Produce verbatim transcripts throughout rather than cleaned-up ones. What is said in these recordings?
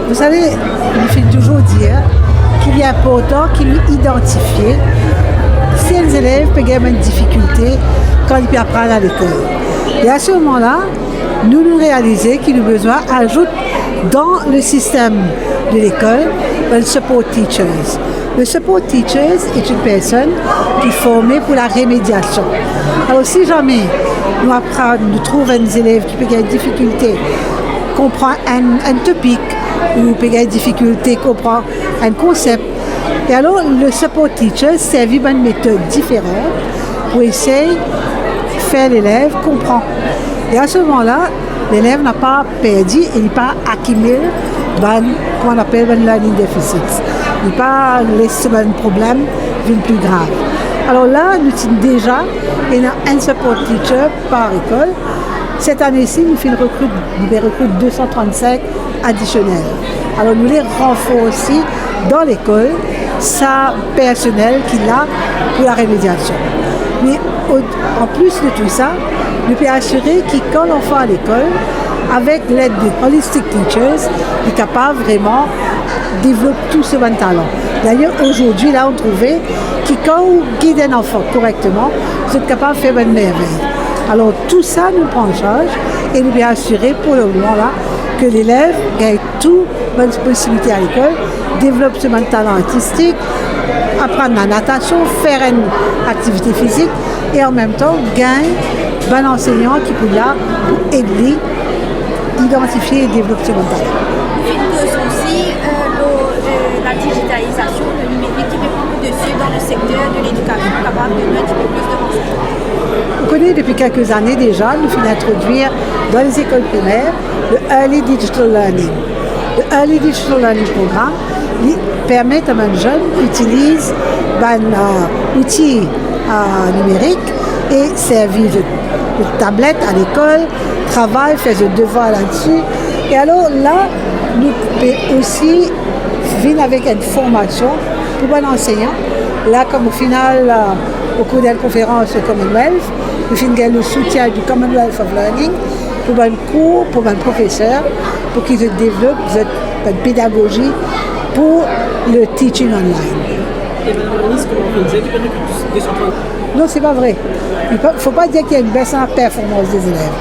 Vous savez, nou finn touzour dir ki li inportan ki nou idantifie si enn zelev pe gagn bann difikilte kan li pe aprann a lekol. E a se moman la, nou, nou realize ki nou bizin azout dan le sistem de lekol bann support teachers. Le support teachers est une personne ki forme pou la remediasion. Alor, si zame nou aprann, nou trouv enn zelev ki pe gagn difikilte konpran enn, enn topik, ou pe gagn difikilte konpran enn konsep, e alor le support teacher servi bann metod diferan pou esey fer lelev konpran. E a se moman la, lelev napa perdi e li pa akimil bann, kouma nou apel bann learning deficits. Li pa les so bann problem vinn pli grav. Alor la, nou ti deza ena enn support teacher par lekol. Set ane si, nou finn rekrit, nou pe rekrit de san trannsink adisionel. Alor, nou le ranforsi dan lekol sa personel ki la pou la remediasion. Me o-, an plis de tou sa, nou pe asire ki kan lanfan al lekol, avek led de holistic teachers, li kapav vreman devlop tou so bann talan. Dayer, azordi la, nou trouve ki kan ou gid enn anfan korekteman, zot kapav fer bann mervey. Alor, tou sa nou pran an sarz e nou pe asire pou le moman la ke lelev gagn tou bann posibilite a lekol, devlop so bann talan artistik, aprann lanatasion, fer enn aktivite fizik e an mem tan gagn bann ansegnan ki pou la pou ed li idantifie e devlop so bann talan. Nou finn koz osi, euh, lor, euh, la digitalizasion, le nimerik ki pe pran le desi dan le sekter de ledikasion, kapav donn nou enn tipe plis de ransegneman. Ou kone, depi kelke zane deza, nou finn introdwir dan lezekol primer le early digital learning. Le early digital learning program, li permet a bann zenn itiliz bann, euh, outi, euh, nimerik e servi de, de tablet a lekol, travay, fer zot devwar ladsi. E alor la, nou pe osi vinn avek enn formasion pou bann ansegnan. La, kom o final, euh, o kour d'enn konferans o Commonwealth, nou finn gagn le soutien du Commonwealth of Learning pou bann kour, pou bann profeser, pou ki zot devlop zot bann pedagozi pou le teaching online. E Madame la Ministre, kouma ou finn dir ki pe rekrit de san trann? Non, se pa vre. Il faut, faut pas dire qu'il y a une baisse en performance des élèves.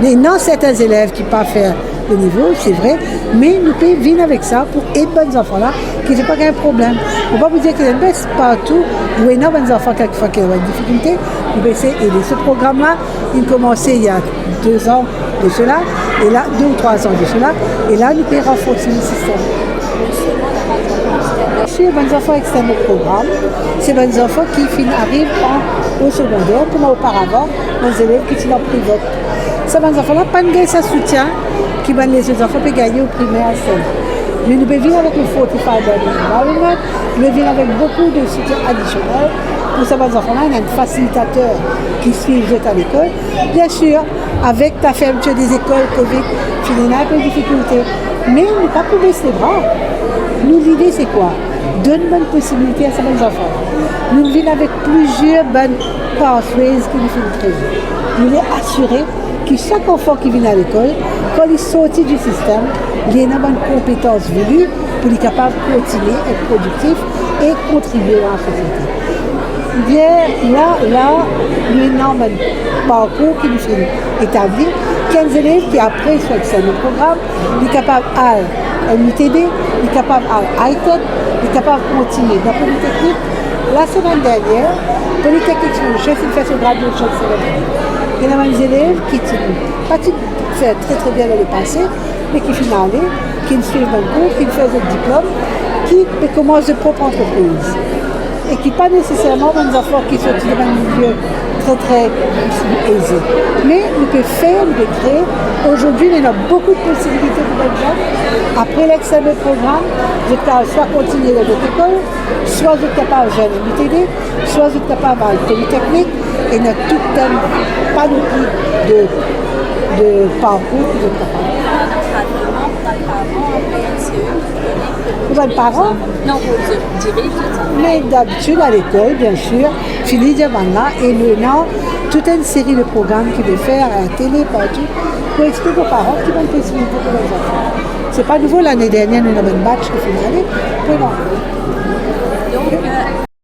Mais non, certains élèves qui pas faire le nivo, se vre, me nou pe vinn avek sa pou ed bann zanfan la, ki se pa gagn problem. Mo pa pou dir ki ena enn bes partou, ou ena bann zanfan kelkfwa ki ena bann difikilte, nou pe esey ede. Se program la, li komanse il y a deux ans de cela, e la, deux ou trois ans de cela, e la, nou pe ranforse le sistem. Sir bann zanfan externe program, se bann zanfan ki finn ariv an, o segonder, kouma oparavan, bann zelev ki ti dan prive. Sa bann zanfan la pa'nn gagn sa soutien ki bann lezot zanfan pe gagne o primer, sel. Me nou pe vinn avek le fortified learning environment, nou pe vinn avek boukou de soutien adisionel pou sa bann zanfan la, ena enn fasilitater ki swiv zot a lekol. Bien sir, avek la fermetir de lekol, covid, finn ena enpe difikilte. Me nou pa pou bes lebra. Nou lide se kwa? Donn bann posibilite a sa bann zanfan. Nou vinn avek plizier bann pathways ki nou finn kree. Nou le asire ki sak anfan ki vinn a lekol, kan li sorti di sistem, li ena bann konpetans vili pou li kapav kontigne et prodiktif e kontribie dan lasosiete. Bien, la, la, nou ena bann parkour ki nou finn etabli, ki enn zelev ki apre so externe program, li kapav al M I T D, li kapav al I T E P, li kapav kontigne dan Politeknik. Lasemenn dernier, Politeknik Morisses finn fer so graduation ceremony. Ena bann zelev ki ti, pa ti fer tre, tre bien dan lepase, me ki finn ale, ki finn swiv bann kour, ki finn fer zot diplom, ki pe koumans zot prop antrepriz. E ki pa neseserman bann zanfan ki sorti dan bann milie tre, tre eze. Me nou pe fer, nou pe kree. Azordi, nou ena boukou de posibilite pou bann zenn. Apre lekselman program, zot kapav swa kontigne dan zot lekol, swa zot kapav zwenn M I T D, swa zot kapav al Politeknik, ena tou enn panopli de, de parkour ki zot kapav. Pou bann paran? Non, pou dir, dir, tou sa. Me dabitid, a lekol, bien sir, fini dir bann la, e nou ena tou enn seri de program ki pe fer a latele, partou, pou explik bann paran ki bann posibilite pou bann zanfan. Se pa nouvo, lane dernie nou ena bann batch ki finn ale. Bon,